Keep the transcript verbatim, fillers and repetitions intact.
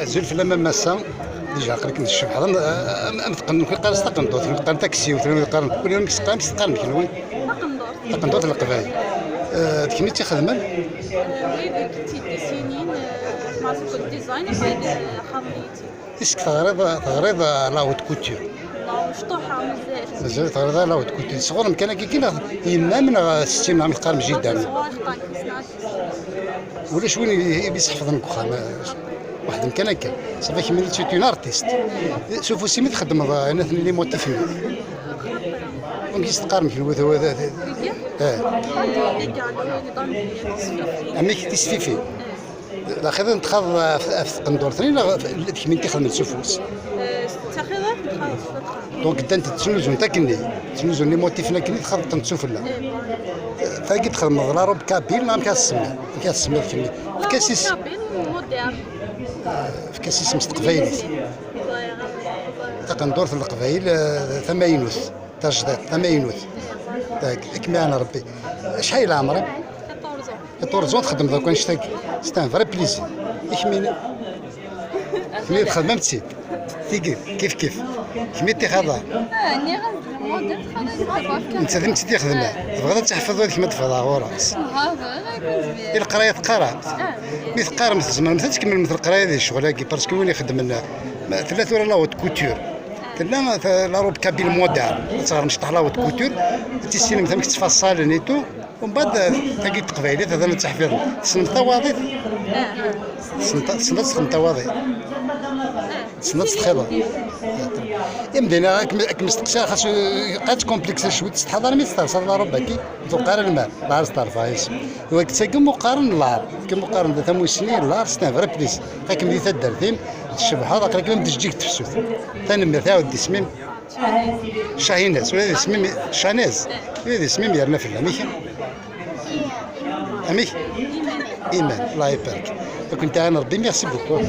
Azul fell-am a massa. Déjà aql-ikem tcebḥeḍ am, am, am tqen-, qqaren s taqendurt, qqaren taksiwt, qqaren, qqaren, qqaren kenwi. Taqendurt. Taqendurt n Leqbayel. Eh, d kemm i tt-ixedmen? Wid i tt-id-issinin, eh, Mazik Design, après, eh, xedmen-iyi-tt-id. Est-ce que teɣriḍ, teɣriḍ, eh, la haute couture? Non, mecṭuḥa, mazal. Mazal teɣriḍ la haute couture. Sɣur-m kan akka, neɣ yemma-m, neɣ setti-m, neɣ mi teqqarem jidda-m? Sɣur-i xeṭṭan, ulac win i, i s-iḥefḍen deg uxxam. Waḥed-m kan akka. Safi kemmini, tu es une artiste. S ufus-im i txeddmeḍ, eh, ayen aten les motifs-nni. Amek i s-teqqarem kenwi, eh? Amek tisfifin? Laxir n txaḍ ɣef, ɣef tqendurt-nni, neɣ d kemmini i t-ixedmen s ufus? Donc, ddant ttnuzunt akkenni, ttnuzun les motifs akkenni, txaḍ-tent sufella. Tagi txedmeḍ la robe kabyle, neɣ amek ara s-tsemmiḍ? Amek ara s-tsemmiḍ kemmini? Efk-as is-, efk-as isem s teqbaylit. Taqendurt n Leqbayel, eh, tamaynut, tajdiṭ, tamaynut. Tak, ad kem-iɛen Rebbi. Acḥal i leɛmer-im? Quatorze ans txeddmeḍ akk annect-agi. C'est un vrai plaisir. I kemmini? Kemmini txedmem-tt-id. Tigi, kif kif. Kemmini tixaḍ-aɣ. Ah, nniɣ-as-d lmudam, txaḍ-as-d. Netta d netta i t-ixedmen. Tebɣiḍ ad teḥfeḍ, ad kemm ad teffɣeḍ ɣer ɣur-s. Nḥaḍer, ad kem-zmir. I leqraya teqqaremt? Ah. Mi teqqaremt, tzemremt ad tkemmlemt leqraya di ccɣel-agi, parce que win ixeddmen, ma, tella tura la haute couture. Tella ta-, la robe kabyle moderne. Ad teɣrem cṭeḥ la haute couture, ad tissinemt amek ttfaṣalen et tout. Umbeɛd, tagi n teqbaylit, ad teḥfiḍem. Tessnemt tawaḍit? Tessnemt, tessnemt ad texdem tawaḍit? Tessneḍ ad txiḍeḍ? Imdanen ad kem-, ad kem-steqsiɣ, xas, eh, qad tkompleksed cwiṭ, tsetḥaḍ armi tsterseḍ la robe-agi? Tuqar lmal, lɛar s terfayes. Wagi d tagi muqaren n lɛar, kem muqaren d tamusni, lɛar s tenhebra plis. Xakem di taddart-im, tcebḥeḍ, aql-ikem am teǧǧigt tefsut. Tanemmirt, ɛawed-d isem-im. Cahinaz, ula d isem-im, Canaz, ula d isem-im yerna fell-am, i kemm? Amek? Iman, Allah ibarek. Ad kent-iɛin Rebbi, merci beaucoup.